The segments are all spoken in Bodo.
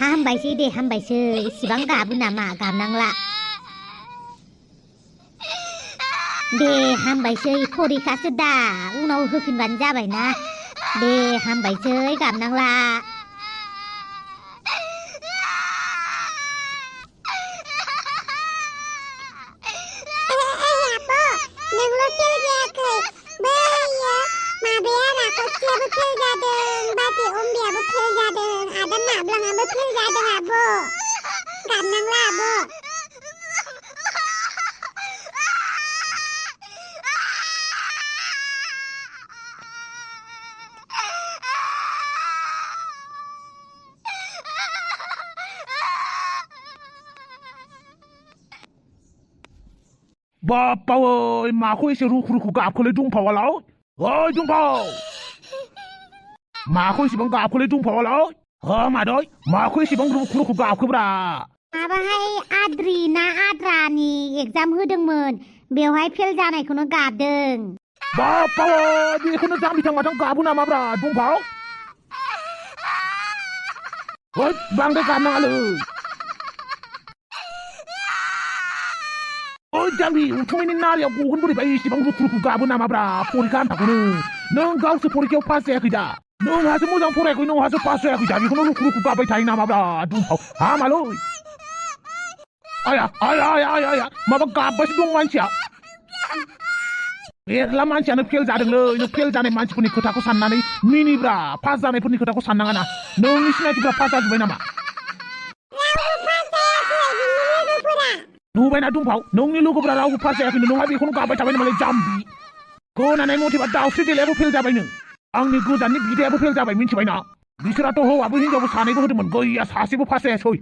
हामबायसै दे हामबायसै इसिबां गाबो नामा गाबनांला दे हामबायसै फरिखासो दा उनाव होफिनबानो जाबायना दे हामबायसै गाबनांला Bapak ơi, माखौ एसे रुखु रुखु गाबखौलाय दंफावालाय ओइ दंफाव माखौ एसेबां गाबखौलाय दंफावालाय हो मादै माखौ एसेबां रुखु रुखु गाबखोब्रा माबाहाय आद्रि ना आद्रानि एग्जाम होदोंमोन बेवहाय फेल जानायखौनो गाबदों बाpak बेखौनो जाम्बिथां माथां गाबो नामाब्रा दंफाव ओइ बांद्राय गाबनाङालै जाम्बि उथुमैनि नारियाव गगोन बोरैबा इसेबां रुखु रुखु गाबो नामाब्रा फरिखा आन्थाखौनो नों गावसो फरिखायाव पास जायाखै दा नोंहासो मोजां फरायाखै नोंहासो पास जायाखै दा बेखौनो रुखु रुखु गाबबाय थायो नामाब्रा दंफाव हामालै आया आया आया आया आया माबा गाबबायसो दं मानसिया मेरला मानसियानो फेल जादोंलै नों फेल जानाय मानसिफोरनि खोथाखौ साननानै मिनिब्रा पास जानायफोरनि खोथाखौ साननाङा ना नोंनि सिनायथिफ्रा पास जाजोब्बाय नामा नुबायना दंफाव नोंनि लोगोफोरा रावबो पास जायाखैनो नोंहा बेखौनो गाबबाय थाबाय नामालाय जाम्बि खोनानाय मथेबा दावस्रि देलायाबो फेल जाबायनो आंनि गोजाननि बिदायाबो फेल जाबाय मिन्थिबायना बिसोराथ' हौवाबो हिनजावबो सानैबो होदोंमोन गैया सासेबो पास जायासै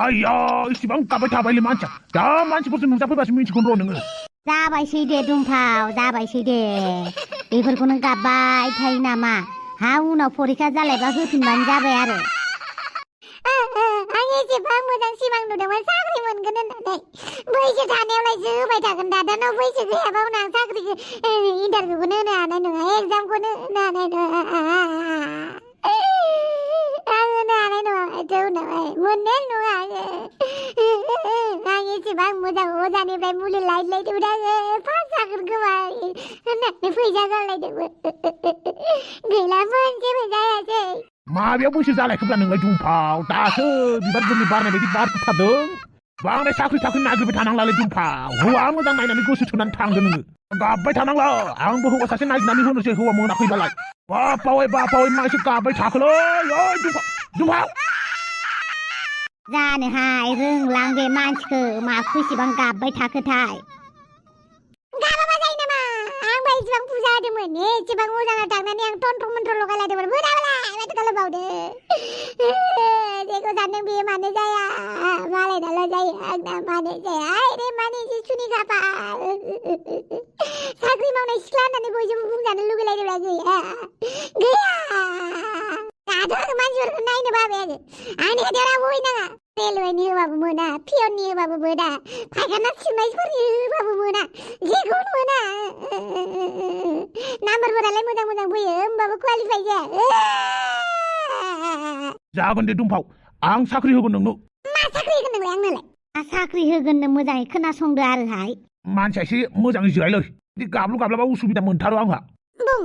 आया इसेबां गाबबाय थाबायलै मानसिया दा मानसिफोरजों नुजाफैबासो मिन्थिगोन र' नोङो जाबायसै दे दंफाव जाबायसै दे बेफोरखौनो गाबबाय थायो नामा हा उनाव फरिखा जालायबा होफिनबानो जाबाय आरो आं एसेबां मोजां सिमां नुदोंमोन साख्रि मोनगोन होननानै बैसो थानायावलाय होबाय थागोन दादानाव बैसो गैयाबा उनाव साख्रिखौ इन्टारभिउखौनो होनो हानाय नङा एग्जामखौनो होनो हानाय नङा आं होनो हानाय नङा उनावहाय मोननायानो नङा आं एसेबां मोजां अजानिफ्राय मुलि लायलायदोंमोन आङो पास जागोन खोमा होननानै फैसा गारलायदोंमोन गैला मोनसेबो जायासै माबायाव बैसो जालायखोब्ला नोंलाय दंफाव दासो बिबार गोरलै बारनाय बायदि बारखोथारदों बांद्राय साख्रि थाख्रि नागिरबाय थानांलालै दंफाव हौवा मोजां नायनानै गोसो थोनानै थांदो नोङो गाबबाय थानांला आंबो हौवा सासे नागिरनानै होनोसै हौवा मोनाखैबालाय बापावै मा एसे गाबबाय थाखोलै ओइ दंफाव जानोहाय रोंलां बे मानसिखौ माखौ इसेबां गाबबाय थाखोथाय गाबाबा जायो नामा आंबो इसेबां फुजा होदोंमोन एसेबां मोजाङाव थांनानै आं तन्त्र मन्त्र लगायलायदोंमोन मोनाबालाय माथो खालामबावदो जेखौ सानदों बेयो मानो जाया मालायनाल' जायो आंना मानो जाया रे माने जिसुनि खाफाल साख्रि मावनाय सिख्ला होननानै बयजोंबो बुंजानो लुगैलायदोंब्ला गैया दाथ' मानसिफोरखौ नायनो बाबाय आङो आंनि खाथियाव रावबो फैनाङा रेलवेनि होबाबो मोना पियननि होबाबो मोना फायखाना सिबनायफोरनि होबाबो मोना जेखौनो मोना नाम्बारफोरालाय मोजां मोजां फैयो होमबाबो क्वालिफाइ जाया जागोन दे दंफाव आं साख्रि होगोन नोंनो मा साख्रि होगोन नोंलाय आंनोलाय मा साख्रि होगोननो मोजाङै खोनासंदो आरोहाय मानसिया एसे मोजाङै जिरायलै बिदि गाबलु गाब्लाबा उसुबिदा मोनथारो आंहा बुं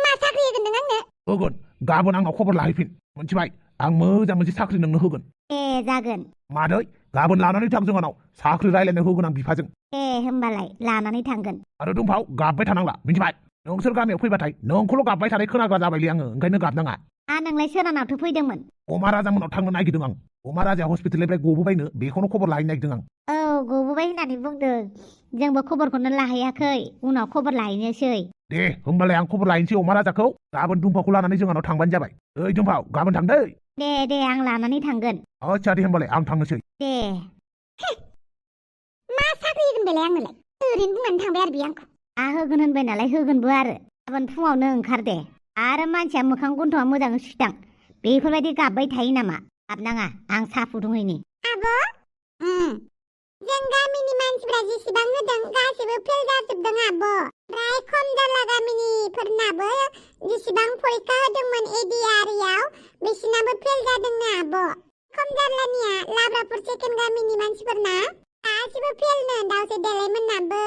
मा साख्रि होगोन नों आंनो होगोन गाबोन आंनाव खबर लाहैफिन मिन्थिबाय आं मोजां मोनसे साख्रि नोंनो होगोन जागोन मादै गाबोन लानानै थां जोंहानाव साख्रि रायलायनो होगोन आं बिफाजों होमबालाय लानानै थांगोन आरो दंफाव गाबबाय थानांला मिन्थिबाय नोंसोर गामियाव फैबाथाय नोंखौल' गाबबाय थानाय खोनाग्रा जाबायलै आङो ओंखायनो गाबनाङा नोंलाय सोरानावथ' फैदोंमोन अमा राजामोनाव थांनो नागिरदों आं अमा राजा हस्पिटालनिफ्राय गबोबायनो बेखौनो खबर लाहैनो नागिरदों आं गबोबाय होननानै बुंदों जोंबो खबरखौनो लाहैयाखै उनाव खबर लाहैनोसै दे होमबालाय आं खबर लाहैनोसै अमा राजाखौ गाबोन दुम्फावखौ लानानै जोंहानाव थांबानो जाबाय ओइ दुम्फाव गाबोन थां दे आं लानानै थांगोन आच्छा दे होमबालाय आं थांनोसै दे मा साख्रि होगोन बेलाय आंनोलाय ओरैनो बुंनानै थांबाय आरो बे आंखौ होगोन होनबाय नालाय होगोनबो आरो गाबोन फुङावनो ओंखार दे आरो मानसिया मोखां गन्थ'आ मोजाङै सुदां बेफोरबायदि गाबबाय थायो नामा गाबनाङा आं साहा फुदुंहैनि आब' जों गामिनि मानसिफ्रा जेसेबां होदों गासिबो फेल जाजोबदों आब' ओमफ्राय खम जारला गामिनिफोरनाबो जेसेबां फरिखा होदोंमोन ADER बिसिनाबो फेल जादोंनो आब'। खम जारलानिया लाब्रापुर सेकेन्ड गामिनि मानसिफोरना गासिबो फेलनो। दावसे देलायमोननाबो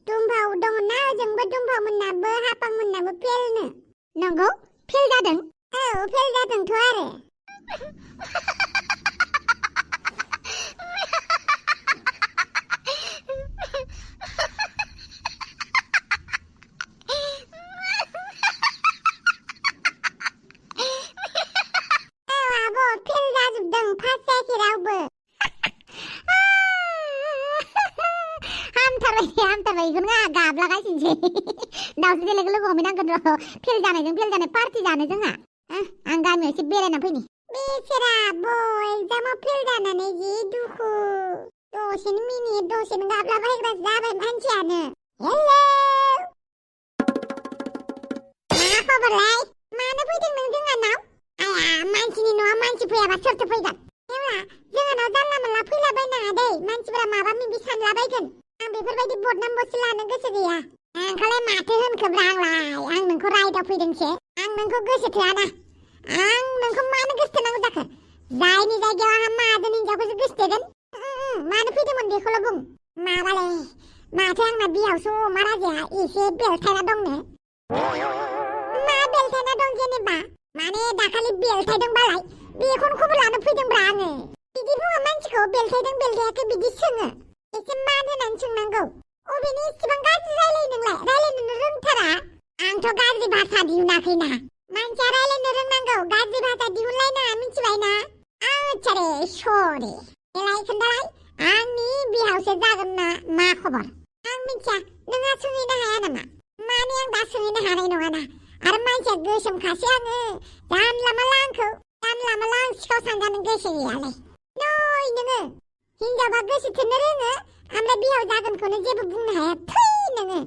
दुम्फाव दङना ओजोंबो दुम्फावमोननाबो हापांमोननाबो फेलनो। नंगौ फेल जादों? औ फेल जादोंथ' आरो। हामथारबाय बेखौनो गाबलागासिनोसै। दावसे देलायखौ लोगो हमहैनांगोन र'। फेल जानाय पार्टि जानो जोंहा। आं गामियाव एसे बेरायना फैनि। बेसेरा आब' एग्जामाव फेल जानानै जि दुखु। दसेनो मिनिट दसेनो गाबलाबायग्रा जाबाय मानसियानो। हेलौ मा खबरलाय? मानो फैदों नों जोंहानाव? आया मानसिनि न'आव मानसि फैयाबा सोरथो फैगोन? हेवला जोंहानाव जानला मोनला फैलाबायनाङा दै। मानसिफोरा माबा माबि सानलाबायगोन। आं बेफोरबायदि बदनाम बसि लानो गोसो गैया। आंखौलाय माथो होनखोब्रा आंलाय? आं नोंखौ रायदाव फैदोंसो। आं नोंखौ गोसो थोआना। आं नोंखौ मानो गोसोथोनांगौ जाखो? जायनि जायगायाव आंहा माहाजोन हिनजावखौसो गोसोथोगोन। मानो फैदोंमोन बेखौल' बुं। माबालै माथो आंना बिहावसो अमा राजाया एसे बेलथायना दंनो। मा बेलथायना दं जेनेबा? माने दाखालि बेलथायदोंबालाय बेखौनो खबर लानो फैदोंब्रा आङो। बिदि बुङो मानसिखौ बेलथायदों बेलथायाखै बिदि सोङो। एसे मान होनानै सोंनांगौ। अबेनि इसेबां गाज्रि रायलायो नोंलाय? रायलायनोनो रोंथारा? आंथ' गाज्रि भाषा दिहुनाखैना। मानसिया रायलायनो रोंनांगौ। गाज्रि भाषा दिहुनलायनाङा मिथिबायना? आच्छारे सरि। देलाय खोन्थालाय आंनि बिहावसो जागोन ना मा खबर? आं मिथिया। नोंहा सोंहैनो हाया नामा? माने आं दा सोंहैनो हानाय नङाना। आरो मानसिया गोसोमखासै आङो। जानला मानला आं सिखाव सानजानो गोसो गैयालै। नै नोङो हिनजावबा गोसो थोनो रोङो ओमफ्राय बिहाव जागोनखौनो जेबो बुंनो हाया। थै नोङो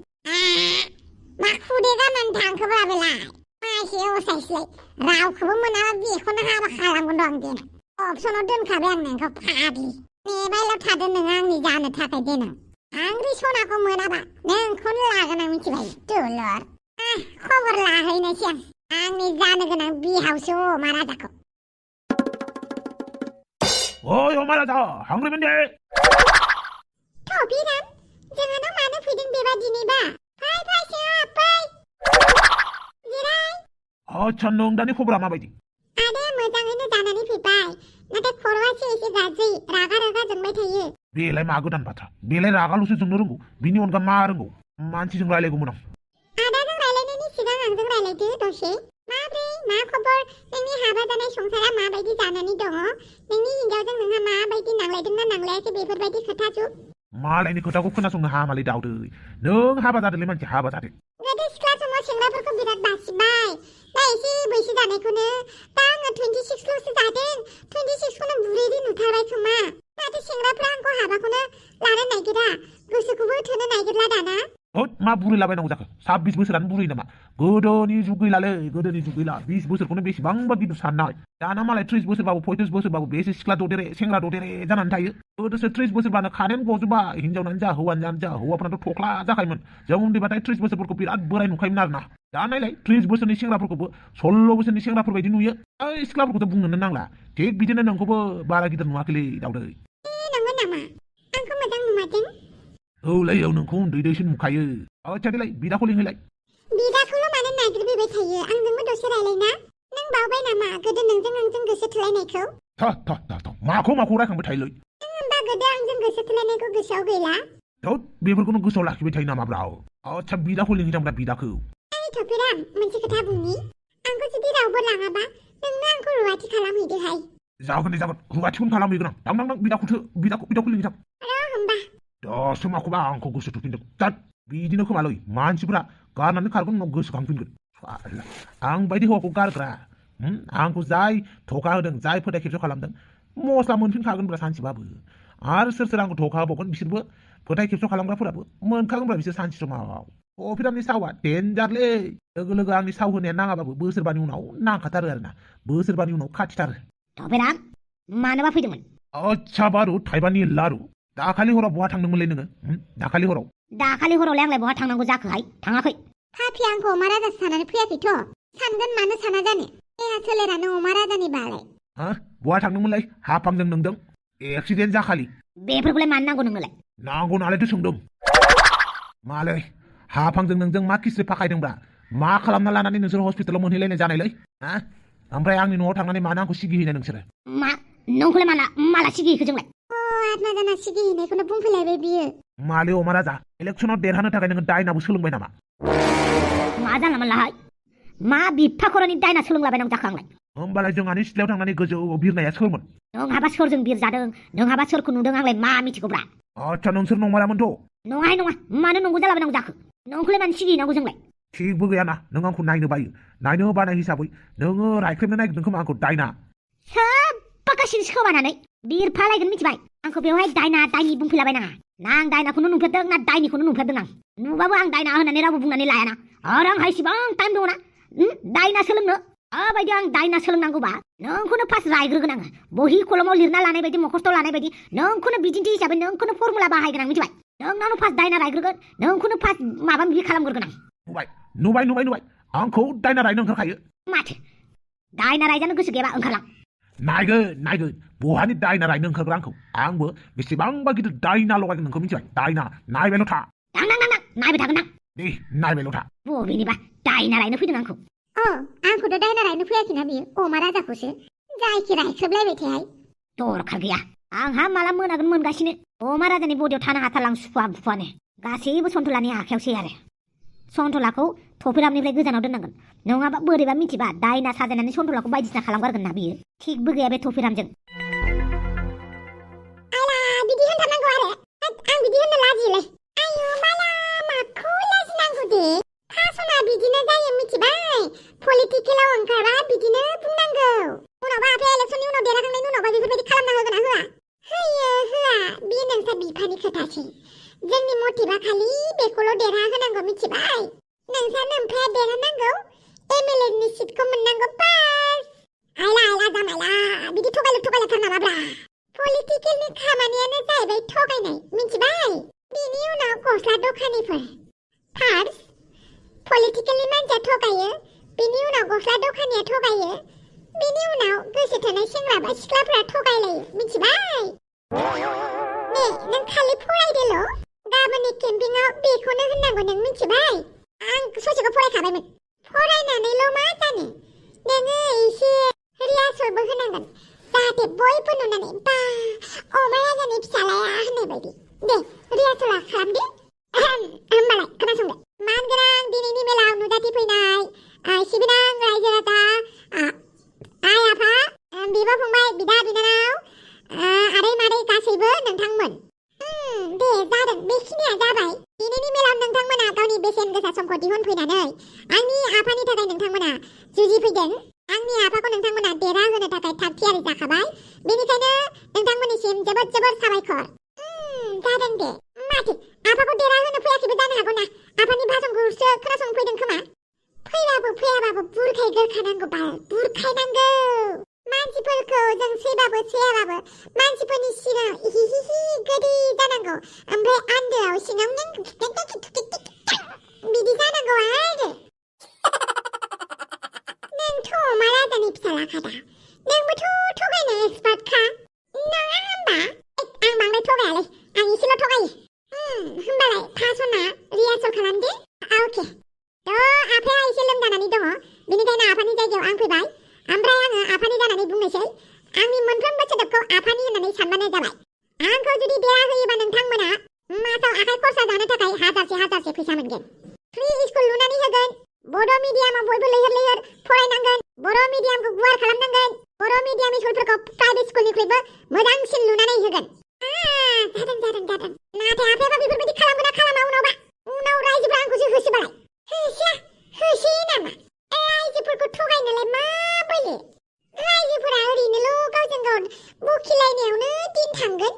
मा खुदै गाननानै थांखोब्रा बेलाय? मासे असाइसलाय रावखौबो मोनाबा बेखौनो हाबा खालामगोन र' आं देनां। अपसनाव दोनखाबाय आं नोंखौ फाग्लि। नेबायल' थादो नोङो आंनि जानो थाखाय देनां। आंग्रि सनाखौ मोनाबा नोंखौनो लागोन आं मिथिबाय दुलुर। खबर लाहैनोसै आं आंनि जानो गोनां बिहावसो अमा राजाखौ। ओइ अमा राजा हांग्रिमोन दे। बिरान जोंहानाव मानो फैदों बेबादिनिबा? फै सिङाव फै। जिराय। आच्छा नों दानि खबरा माबायदि? आदाया मोजाङैनो जानानै फैबाय। नाथाय खर'आसो एसे गाज्रि। रागा जोंबाय थायो। बेलाय मा गोदान बाथ्रा? बेलाय रागाल'सो जोंनो रोंगौ। बिनि अनगा मा रोंगौ? मानसिजों रायलायगौमोन आं। आदाजों रायलायनायनि सिगां आंजों रायलायदो दसे। माब्रै मा खबर? नोंनि हाबा जानाय संसारा माबायदि जानानै दङ? नोंनि हिनजावजों नोंहा माबायदि नांलायदोंना नांलायाखै बेफोरबायदि खोथा जुब। मालायनि खोथाखौ खोनासंनो हामालै दावदै। नों हाबा जादोंलै मानसि हाबा जादों। गोदो सिख्ला समाव सेंग्राफोरखौ बिराद बासिबाय। दा एसे बैसो जानायखौनो दा आङो 26ल'सो जादों। 26खौनो बुरैरि नुथारबाय खोमा। माथो सेंग्राफ्रा आंखौ हाबाखौनो लानो नागिरा। गोसोखौबो थोनो नागिरला दाना। होद मा बुरैलाबायनांगौ जाखो? 26 बोसोरानो बुरै नामा? गोदोनि जुग गैलालै। 20 बोसोरखौनो बेसेबांबा गिदिर साननाय। दाना मालाय 30 बोसोरबाबो 35 बोसोरबाबो बेसे सिख्ला ददेरे सेंग्रा ददेरे जानानै थायो। गोदोसो 30 बोसोरबानो खानायानो गजोबबाय। हिनजावनानो जा हौवानो जा हौवाफ्राथ' थख्ला जाखायोमोन। जों उन्दैबाथाय 30 बोसोरफोरखौ बिराद बोराय नुखायोमोन आरोना। दा नायलाय 30 बोसोरनि सेंग्राफोरखौबो 16 बोसोरनि सेंग्राफोर बायदि नुयो। ओइ सिख्लाफोरखौथ' बुंनोनो नांला। थिग बिदिनो नोंखौबो बारा गिदिर नुवाखैलै दावदै। नंगौ नामा? आंखौ मोजां नुमारदों? औलै औ नोंखौ उन्दैसो नुखायो। आच्छा देलाय बिदाखौ लिंहैलाय। बिदाखौल' मानो नागिरफैबाय थायो? आंजोंबो दसे रायलायना। नों बावबाय नामा गोदो नोंजों आंजों गोसो थोलायनायखौ? माखौ रायखांबाय थायोलै? नों होनबा गोदो आंजों गोसो थोलायनायखौ गोसोआव गैला? बेफोरखौनो गोसोआव लाखिबाय थायो नामाब्रा? आच्छा बिदाखौ लिंहैदांब्रा बिदाखौ। थफिराम मोनसे खोथा बुंनि। आंखौ जुदि रावबो लाङाबा नोंनो आंखौ रुवाथि खालामहैदोहाय। जागोन दे जागोन रुवाथिखौनो खालामहैगोन आं। थां बिदाखौ लिंहैथां। होमबा दासो माखौबा आंखौ गोसो थोफिनदों। जाद बिदिनो खोमालै मानसिफोरा गारनानै खारगोन उनाव गोसोखांफिनगोन। आं बायदि हौवाखौ गारग्रा। आंखौ जाय धोखा होदों जाय फोथाय खेबस खालामदों मस्ला मोनफिनखागोनब्रा सानसेबाबो। आरो सोर आंखौ धोखा होबावगोन बिसोरबो फोथाय खेबस खालामग्राफोराबो मोनखागोनब्रा बिसोर सानसे समाव। अफिरामनि सावा डेन्जारलै। लोगो आंनि साव होनाया नाङाबाबो बोसोरबानि उनाव नांखाथारो आरोना। बोसोरबानि उनाव खाथिथारो। थफिराम मानोबा फैदोंमोन? आच्छा बारु थाइबानि लारु। दाखालि हराव बहा थांदोंमोनलै नोङो? दाखालि हरावलाय आंलाय बहा थांनांगौ जाखोहाय? थाङाखै। पापि आंखौ अमा राजासो साननानै फैयाखैथ' सानगोन मानो साना जानो देहा सोलेरानो अमा राजानि बालाय हा बहा थांदोंमोनलाय हाफांजों नोंदों एक्सिडेन्ट जाखालि बेफोरखौलाय मानो नांगौ नोंनोलाय नांगौ नालायथ' सोंदों मालै हाफांजों नोंजों मा किसि फाखायदोंब्रा मा खालामना लानानै नोंसोर हस्पिटालाव मोनहैलायनाय जानायलै हा ओमफ्राय आंनि न'आव थांनानै मानो आंखौ सिगिहैनाय नोंसोरो मा नोंखौलाय माला सिगिहैखो जोंलाय आत्मा जाना सिगिहैनायखौनो बुंफैलायबाय बियो मालै अमा राजा इलेक्सनाव देरहानो थाखाय नोङो दायनाबो सोलोंबाय नामा मा जानला मोनलाहाय मा बिफा खर'नि दायना सोलोंलाबायनांगौ जाखो आंलाय होमबालाय जोंहानि सिथ्लायाव थांनानै गोजौआव बिरनाया सोरमोन नोंहाबा सोरजों बिरजादों नोंहाबा सोरखौ नुदों आंलाय मा मिथिगौब्रा आच्छा नोंसोर नंमारामोनथ' नङाहाय नङा मानो नंगौ जालाबायनांगौ जाखो नोंखौलाय मानो सिगिहैनांगौ जोंलाय थिगबो गैयाना नों आंखौ नायनो बायो नायनो बानाय हिसाबै नोङो रायख्रेबनो नागिरदों खोमा आंखौ दायना सोबबा गासिनो खोमानानै बिरफालायगोन मिथिबाय आंखौ बेवहाय दायना दायनि बुंफैलाबायनाङा ना आं दायनाखौनो नुफेरदों ना दायनिखौनो नुफेरदों आं नुबाबो आं दायना होननानै रावबो बुंनानै लायाना आरो आंहा इसिबां टाइम दङ ना दायना सोलोंनो ओबायदि आं दायना सोलोंनांगौबा नोंखौनो फार्स्ट रायग्रोगोन आङो बहि कलमाव लिरना लानाय बायदि मखस्थ' लानाय बायदि नोंखौनो बिदिन्थि हिसाबै नोंखौनो फर्मुला बाहायगोन आं मिथिबाय नोंनावनो फार्स्ट दायना रायग्रोगोन नोंखौनो फार्स्ट माबा माबि खालामग्रोगोन आं नुबाय आंखौ दायना रायनो ओंखारखायो माथो दायना रायजानो गोसो गैयाबा ओंखारलां नायगोन बहानि दायना रायनो ओंखारग्रा आंबो बेसेबांबा गिदिर दायना लगायगोन नोंखौ मिथिबाय दायना नायबायल' था नायबाय थागोन आं दे नायबायल' था बबेनिबा दायना रायनो फैदों आंखौ आंखौथ' दायना रायनो फैयाखैना बियो अमा राजाखौसो जायखि रायख्रेबलायबाय थायाय दरखार गैया आंहा माला मोनागोन मोनगासिनो अमा राजानि बदियाव थानो हाथारलां सुखुवा बुखुवानो गासैबो सन्थलानि आखायावसै आरो सन्थलाखौ थफिरामनिफ्राय गोजानाव दोननांगोन नङाबा बोरैबा मिथिबा दायना साजायनानै सन्थलाखौ बायदिसिना खालामगारगोन ना बियो थिगबो गैया बे थफिरामजों बिदि होनथारनांगौ आरो आं बिदि होननो लाजियोलै आयु माला माखौ लाजिनांगौ दे फासना बिदिनो जायो मिथिबाय पलिटिकेलाव ओंखारबा बिदिनो बुंनांगौ उनावबा आफाया इलेक्सननि उनाव देरहाखांनायनि उनावबा बेफोरबायदि खालामना होगोन ना होआ होआ बे नोंसा बिफानि खोथासै जोंनि मटिबा खालि बेखौल' देरहा होनांगौ मिथिबाय नोंसा नोमफाया देरहानांगौ एमएलए नि सिटखौ मोननांगौ बास आयला जामायला बिदि थगायलाथार नामाब्रा पलिटिकेलनि खामानियानो जाहैबाय थगायनाय मिथिबाय बिनि उनाव गस्ला दखानिफोर फार्स्ट पलिटिकेलनि मानसिया थगायो बिनि उनाव गस्ला दखानिया थगायो बिनि उनाव गोसो थोनाय सेंग्रा बा सिख्लाफोरा थगायलायो मिथिबाय ने नों खालि फरायदोल' गाबोननि केम्पिंआव बेखौनो होननांगौ नों मिथिबाय आं ससेखौ फरायखाबायमोन फरायनानैल' मा जानो नोङो एसे रिहार्सेलबो होनांगोन जाहाथे बयबो नुनानै बा अमा राजानि फिसालाया होननाय बायदि दे रिहार्सेला खालामदे होमबालाय खोनासंदो मानगोनां दिनैनि मेलाव नुजाथिफैनाय सिबिनां रायजो राजा आइ आफा बिब' फंबाय बिदा बिनानाव आदै मादै गासैबो नोंथांमोन दे जादों बेखिनिया जाबाय दिनैनि मेलाव नोंथांमोना गावनि बेसेन गोसा समखौ दिहुनफैनानै आंनि आफानि थाखाय नोंथांमोना जुजिफैदों आंनि आफाखौ नोंथांमोना देरहाहोनो थाखाय थाग थियारि जाखाबाय बेनिखायनो नोंथांमोननिसिम जोबोद साबायखर जादों दे माथो आफाखौ देरहाहोनो फैयाखैबो जानो हागौ ना आफानि भाषणखौसो खोनासंनो फैदों खोमा फैयाबाबो बुरखायग्रोखानांगौ बाल बुरखायनांगौ मानसिफोरखौ जों सैबाबो सैयाबाबो मानसिफोरनि सिगाङाव इहिहिहि गोदै जानांगौ ओमफ्राय आन्दोआव सिङाव बिदि जानांगौ आरो नोंथ' अमा राजानि फिसालाखादा नोंबोथ' थगायनो एक्सपार्टखा नङा होमबा आं बांद्राय थगायालै आं एसेल' थगायो होमबालाय फासना रिहार्सेल खालामदे अके आफाया एसे लोमजानानै दङ बेनिखायनो आफानि जायगायाव आं फैबाय ओमफ्राय आङो आफानि जानानै बुंनोसै आंनि मोनफ्रोमबो सोदोबखौ आफानि होननानै सानबानो जाबाय आंखौ जुदि देरहाहोयोबा नोंथांमोना मासाव आखाइ खरसा जानो थाखाय हाजारसे फैसा मोनगोन फ्रि स्कुल लुनानै होगोन बड' मिडियामाव बयबो लैहोर फरायनांगोन बर' मिडियामखौ गुवार खालामनांगोन बर' मिडियाम स्कुलफोरखौ प्राइभेट स्कुलनिख्रुइबो मोजांसिन लुनानै होगोन जादों नाथाय आफायाबा बेफोरबायदि खालामगोन ना खालामा उनाव रायजोफ्रा आंखौसो होसोबालाय होसोयो नामा रायजोफोरखौ थगायनोलाय मा बोलो रायजोफोरा ओरैनोल' गावजों गाव बखिलायनायावनो दिन थांगोन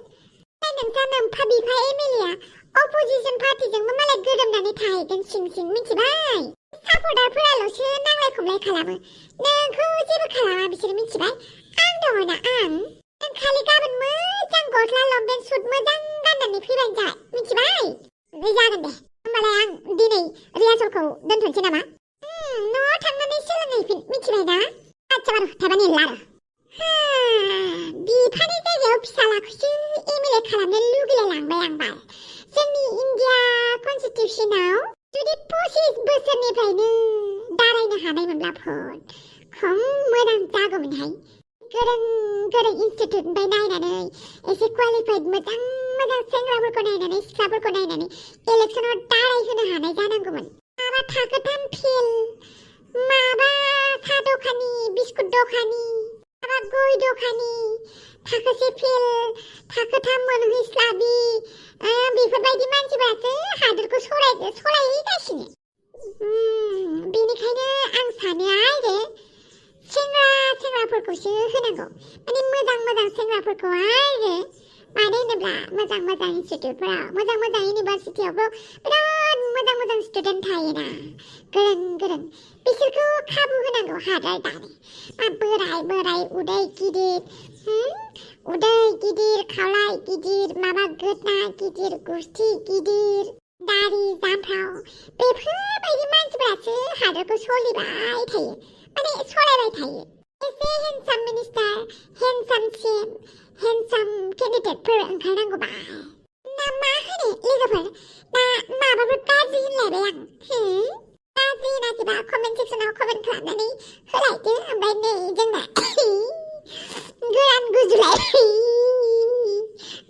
नोंसा नोमफा बिफा एमएलएआ अपोजिसन पार्टिजोंबो मालाय गोरोबनानै थाहैगोन सिं मिथिबाय सापर्टारफोराल'सो नांलाय खमलाय खालामो नोंखौ जेबो खालामा बिसोर मिथिबाय आं दङना नों खालि गाबोन मोजां गस्ला लंपेन्ट सुट मोजां गाननानै फैबानो जाबाय मिथिबाय जागोन दे होमबालाय आं दिनै रिहार्सेलखौ दोनथ'नोसै नामा? न'आव थांनानै सोलोंहैफिन मिथिबाय ना? आच्छा बार थाबानि लार बिफानि जायगायाव फिसालाखौसो एमएलए खालामनो लुगैलायलांबाय आं बाल। जोंनि इन्डिया कनस्टिटिउसनाव जुदि 25 बोसोरनिफ्रायनो दारायनो हानायमोनब्ला फन खम मोजां जागौमोनहाय। गोरों इनस्टिट्युटनिफ्राय नायनानै एसे क्वालिफाइड मोजां सेंग्राफोरखौ नायनानै सिख्लाफोरखौ नायनानै इलेक्सनाव दारायहोनो हानाय जानांगौमोन। माबा थाखोथाम फेल, माबा साहा दखानि, बिस्कुट दखानि, माबा गय दखानि, थाखोसे फेल, थाखोथाम मोनहैस्लाबि बेफोरबायदि मानसिफोरासो हादोरखौ सलायहैगासिनो। बेनिखायनो आं सानो आरो सेंग्राफोरखौसो होनांगौ, माने मोजां सेंग्राफोरखौ आरो मानो होनोब्ला मोजां इनस्टिट्युटफोराव मोजां इउनिभारसिटियावबो बिराद मोजां स्टुडेन्ट थायोना गोरों बिसोरखौ खाबु होनांगौ हादोर दानो। बोराय उदै गिदिर खावलाय गिदिर, माबा गोदना गिदिर, गुस्थि गिदिर, दारि जामफ्राव बेफोरबायदि मानसिफोरासो हादोरखौ सलायबाय थायो, माने सलायबाय थायो। एसे handsome minister, handsome CM, handsome केन्डिडेटफोर ओंखारनांगौबा ना मा होनो लोगोफोर? ना माबाफोर गाज्रि होनलायबाय आं? गाज्रि होनाखैबा कमेन्ट सेक्सनाव कमेन्ट खालामनानै होलायदो। ओमफ्राय नै जोंना गोरान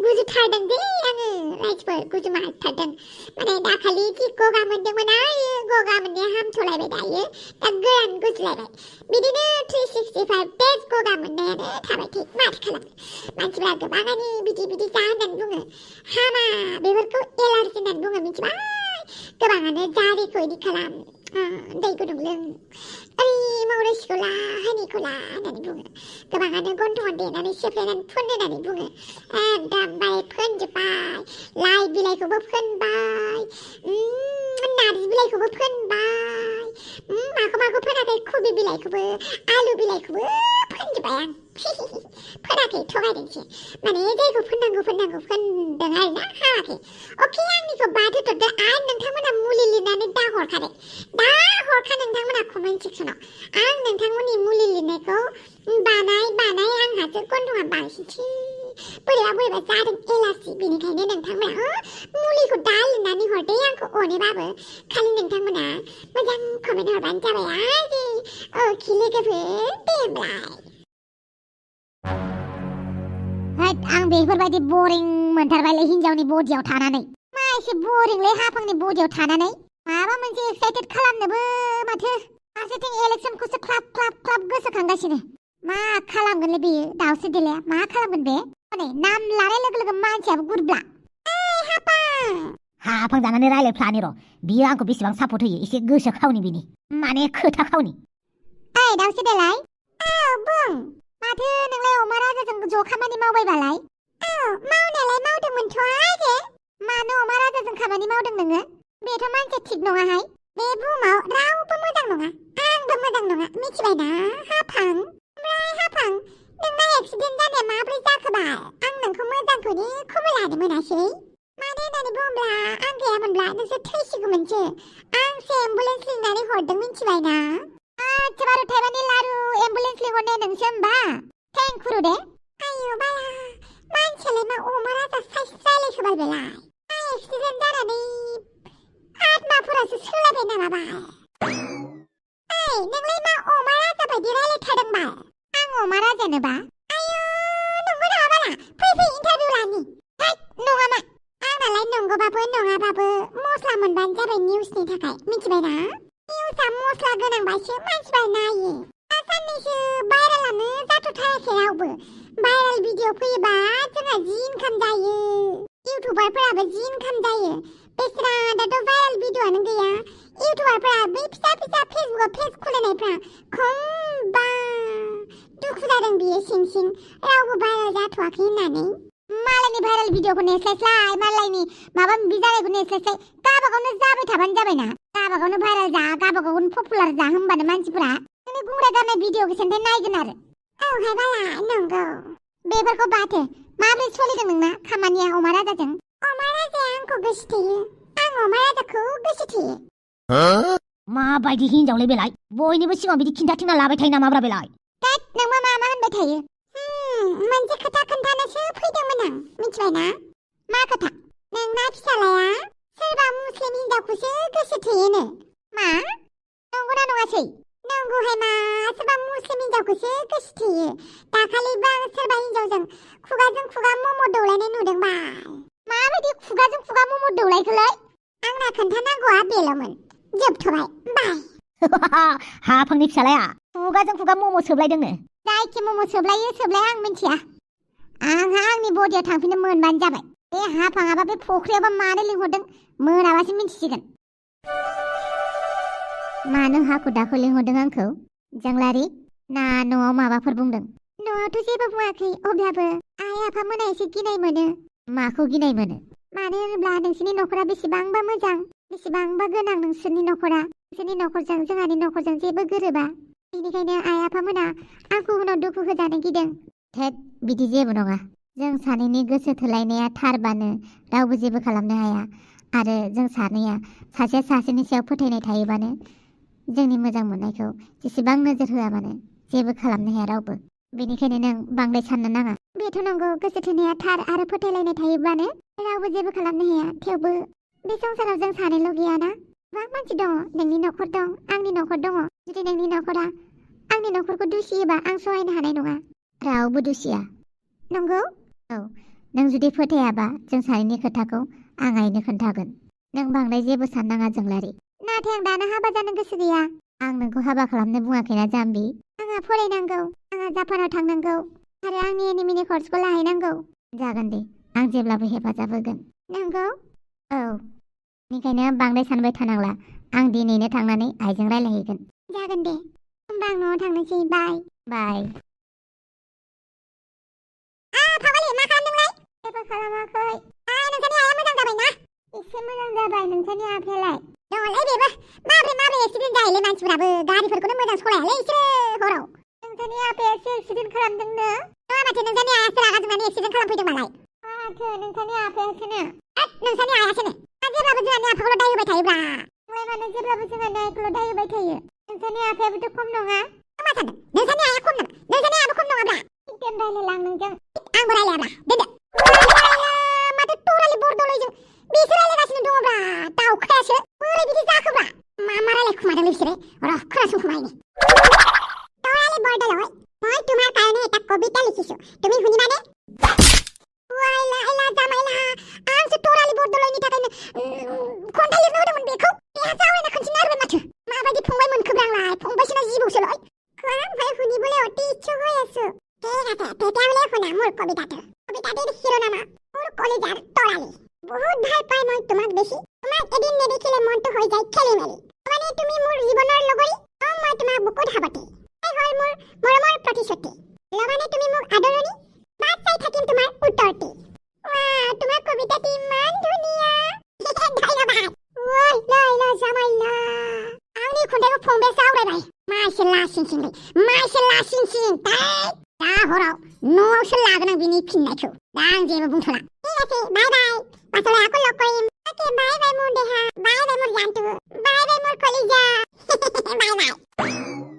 गुजुथारदों दे आङो राइजफोर, गुजुमारथारदों। माने दाखालि जि गगा मोनदोंमोन आरो गगा मोननाया हामथ'लायबाय दायो, दा गोरान गुजुलायबाय। बिदिनो 365 डेज गगा मोननायानो थाबाय थायो। माथो खालामनो, मानसिफ्रा गोबाङानो बिदि जा होननानै बुङो। हामा, बेफोरखौ एलार्जि होननानै बुङो मिथिबाय। गोबाङानो जारिखौ इदि खालाम, दै गुदुं लों, ओरै मौरोसिखौ ला, हनिखौ ला होननानै बुङो। गोबाङानो गन्थङाव देनानै सेफ्लेनानै फुन होननानै बुङो। एकदम फोनजोब्बाय, लाइ बिलाइखौबो फोनबाय, नारजि बिलाइखौबो फोनबाय, माखौ फोनाखै, कबि बिलाइखौबो, आलु बिलाइखौबो फोनजोब्बाय आं। फोनाखै, थगायदोंसो। माने जायखौ फोननांगौ फोनदों आरोना, हामाखै। अके, आंनिखौ बाद होथ'दो आरो नोंथांमोना मुलि लिरनानै दा हरखा नोंथांमोना कमेन्ट सेक्सनाव। आं नोंथांमोननि मुलि लिरनायखौ बानाय आंहासो गन्थङा बांसिनसो बोरैबा जादों एलार्जि। बेनिखायनो नोंथांमोना मुलिखौ दा लिरनानै हरदे आंखौ अनोबाबो। खालि नोंथांमोना मोजां कमेन्ट हरबानो जाबाय आरो। अके लोगोफोर, दे होमब्लाय। आं बेफोरबायदि बरिं मोनथारबायलै हिनजावनि बडियाव थानानै। मा एसे बरिंलै हाफांनि बडियाव थानानै। माबा मोनसे एक्साइटेड खालामनोबो माथो फारसेथिं इलेक्सनखौसो ख्लाब गोसोखांगासिनो। मा खालामगोनलै बेयो दाउस्रि देलाया, मा खालामगोन बे? नै नाम लानाय लोगो मानसियाबो गुरब्ला। हाफां जानानै रायलायफ्लानि र', बियो आंखौ बेसेबां सापर्ट होयो एसे गोसो खावनि बिनि, माने खोथा खावनि। दाउस्रि देलाय, बुं। माथो नोंलाय अमा राजाजों ज' खामानि मावबायबालाय? मावनायालाय मावदोंमोनथ' आरो। मानो अमा राजाजों खामानि मावदों नोङो? बेथ' मानसिया थिग नङाहाय। बे बुहुमाव रावबो मोजां नङा, आंबो मोजां नङा, मिथिबायना हाफां? ओमफ्राय हाफां, नोंना एक्सिडेन्ट जानाया माब्रै जाखोबाल? आं नोंखौ मोजांखौनो खबर लानो मोनासै। मानो होननानै बुङोब्ला आं गैयामोनब्ला नोंसोर थैसिगौमोनसो। आंसो एम्बुलेन्स लिंनानै हरदों मिथिबायना। आच्छा बारु थाइबानि लारु एम्बुलेन्स लिंहरनाया नोंसो होमबा? थेंक खुरु दे। आयौ बाला, मानसियालाय मा अमा राजा साइस रायलायखोबाल बेलाय? एक्सिडेन्ट जानानै आत्माफोरासो सोलायबाय नामा बाल? नोंलाय मा अमा राजा बायदि रायलायथारदों बाल? आं अमा राजानोबा? आयौ, नंगौ नामा बाला? फै इन्टारभिउ लानि। नङा मा? आंनालाय नंगौबाबो नङाबाबो मस्ला मोनबानो जाबाय निउसनि थाखाय, मिथिबायना? निउसआ मस्ला गोनांबासो मानसिफ्रा नायो। दा साननैसो भाइरेलानो जाथ'थाराखै रावबो। भाइरेल भिडिअ फैयोबा जोंहा जि इनकाम जायो, इउटुबारफोराबो जि इनकाम जायो। बेस्रा दाथ' भाइरेल भिडिअआनो गैया। इउटुबारफोरा बै फिसा फेसबुकआव पेज खुलिनायफ्रा खमबा दुखु जादों बियो सिं रावबो भाइरेल जाथ'वाखै होननानै। मालायनि भाइरेल भिडिअखौ नेस्लायस्लाय, मालायनि माबा माबि जानायखौ नेस्लायस्लाय गाबागावनो जाबाय थाबानो जाबायना। गाबागावनो भाइरेल जा, गाबागावनो पपुलार जा, होमबानो मानसिफोरा नोंनि गुंग्राय गारनाय भिडिअखौ सेन्थाय नायगोन आरो। औहाय बाला, नंगौ। बेफोरखौ बाथो, माब्रै सोलिदों नोंना खामानिया अमा राजाजों? अमा राजाया आंखौ गोसोथोयो। आं आं अमा राजाखौ गोसोथोयो माबायदि हिनजावलै बेलाय बयनिबो सिगाङाव बिदि खिन्थाथिंना लाबाय थायो नामाब्रा बेलाय नोंबो मा होनबाय थायो मोनसे खोथा खोन्थानोसो फैदोंमोन आं मिथिबायना मा खोथा नोंना फिसालाया सोरबा मुस्लिम हिनजावखौसो गोसोथोयोनो मा नंगौना नङासै नंगौहाय मा सोरबा मुस्लिम हिनजावखौसो गोसोथोयो दाखालिबो आं सोरबा हिनजावजों खुगाजों खुगा मम' दौलायनाय नुदोंबाय माबायदि खुगाजों खुगा मम' दौलायखोलै आंना खोन्थानांगौआ बेल'मोन जोबथ'बाय बाय हाफांनि फिसालाया खुगाजों खुगा मम' सोबलायदोंनो जायखि मम' सोबलायो सोबलाया आं मिथिया आंहा आंनि बडियाव थांफिननो मोनबानो जाबाय बे हाफाङाबा बे फख्रियावबा मानो लिंहरदों मोनाबासो मिथिसिगोन मानो हाखु दाखु लिंहरदों आंखौ जोंलारि ना न'आव माबाफोर बुंदों न'आवथ' जेबो बुङाखै अब्लाबो आइ आफामोना एसे गिनाय मोनो माखौ गिनाय मोनो मानो होनोब्ला नोंसोरनि न'खरा बेसेबांबा मोजां बेसेबांबा गोनां नोंसोरनि न'खरा नोंसोरनि न'खरजों जोंहानि न'खरजों जेबो गोरोबा बेनिखायनो आइ आफामोना आंखौ उनाव दुखु होजानो गिदों थेद बिदि जेबो नङा जों सानैनि गोसो थोलायनाया थारबानो रावबो जेबो खालामनो हाया आरो जों सानैया सासेया सासेनि सायाव फोथायनाय थायोबानो जोंनि मोजां मोननायखौ जेसेबां नोजोर होआ मानो जेबो खालामनो हाया रावबो बेनिखायनो नों बांद्राय साननो नाङा बेथ' नंगौ गोसो थोनाया थार आरो फोथायलायनाय थायोब्लानो रावबो जेबो खालामनो हाया थेवबो बे संसाराव जों सानैल' गैयाना गोबां मानसि दङ नोंनि न'खर दं आंनि न'खर दङ जुदि नोंनि न'खरा आंनि न'खरखौ दुसियोबा आं सहायनो हानाय नङा रावबो दुसिया नंगौ औ नों जुदि फोथायाबा जों सानैनि खोथाखौ आं आइनो खोन्थागोन नों बांद्राय जेबो साननाङा जोंलारि नाथाय आं दानो हाबा जानो गोसो गैया आं नोंखौ हाबा खालामनो बुङाखैना जाम्बि आंहा फरायनांगौ आंहा जापानाव थांनांगौ आरो आंनि एनिमिनि कर्सखौ लाहैनांगौ जागोन दे आं जेब्लाबो हेफाजाब होगोन नंगौ औ बेनिखायनो बांद्राय सानबाय थानांला आं दिनैनो थांनानै आइजों रायलायहैगोन जागोन दे होमबा आं न'आव थांनोसै बाय बाय फावालि मा खालामदोंलाय जेबो खालामाखै नोंसानि आइया मोजां जाबायना एसे मोजां जाबाय नोंसानि आफायालाय दङलै बेबो माब्रै एक्सिडेन्ट जायोलै मानसिफोराबो गारिफोरखौनो मोजां सलायालै इसोरो हराव नोंसानि आफायासो एक्सिडेन्ट खालामदोंनो नङा माथो नोंसानि आइयासो रागा जोंनानै एक्सिडेन्ट खालामफैदों मालाय माथो नोंसानि आफायासोनो नोंसानि आइयासोनो जेब्लाबो जोंहानि आफाखौल' दाय होबाय थायोब्रा नोंलाय मानो जेब्लाबो जोंहानि आइखौल' दाय होबाय थायो नोंसानि आफायाबोथ' खम नङा मा सानदों नोंसानि आइया खम नामा नोंसानि आइयाबो खम नङाब्रा एकदम रायलायलां नोंजों आंबो रायलायाब्रा दोनदो माथो टरालि बरदलैजों बेसो रायलायगासिनो दङब्रा दाउखायासो बोरै बिदि जाखोब्रा मा रायलायखुमादोंलै बिसोरो र' खोनासंखुमायनि टरालि बरदলৈ মই তোমাৰ কাৰণে এটা কবিতা লিখিছো তুমি শুনিবানে वाइला इला जामाइला आंसो टरालि बरदलैनि थाखायनो खन्थाइ लिरनो होदोंमोन बेखौ बेहा जावैना खोन्थिनो नागिरबाय माथो माबायदि फंबाय मोनखोब्रा आंलाय फंबायसोना जिबौसोलै কোৱা ভাই শুনিবলৈ অতি ইচ্ছুক হৈ আছো ঠিক আছে তেতিয়াহ'লে শুনা মোৰ কবিতাটিৰ শিৰোনামা মোৰ কলিজাৰ তৰালি বহুত ভাল পাই মই তোমাক দেখি তোমাক এদিন নেদেখিলে মনটো হৈ যায় খেলি মেলি মানে তুমি মোৰ জীৱনৰ লগৰী মই তোমাৰ বুকুত হাবতি হ'ল মোৰ মৰমৰ প্ৰতিশ্ৰুতি লগতে তুমি মোক আদৰণি বাট চাই থাকিম তোমাৰ উত্তৰটি তোমাৰ কবিতাটি ইমান ধুনীয়া ধন্যবাদ वाइला जामाइला आंनि खन्थाइखौ फंबाया सावरायबाय माइसो लासिंसिंलै माइसो लासिंसिं दा हराव न'आवसो लागोन आं बिनि फिननायखौ दा आं जेबो बुंथ'ला ঠিক আছে बाय बाय पाछলৈ আকৌ লগ কৰিম ओके बाय बाय মোৰ देहा बाय बाय মোৰ जानটো बाय बाय মোৰ कलिजा बाय बाय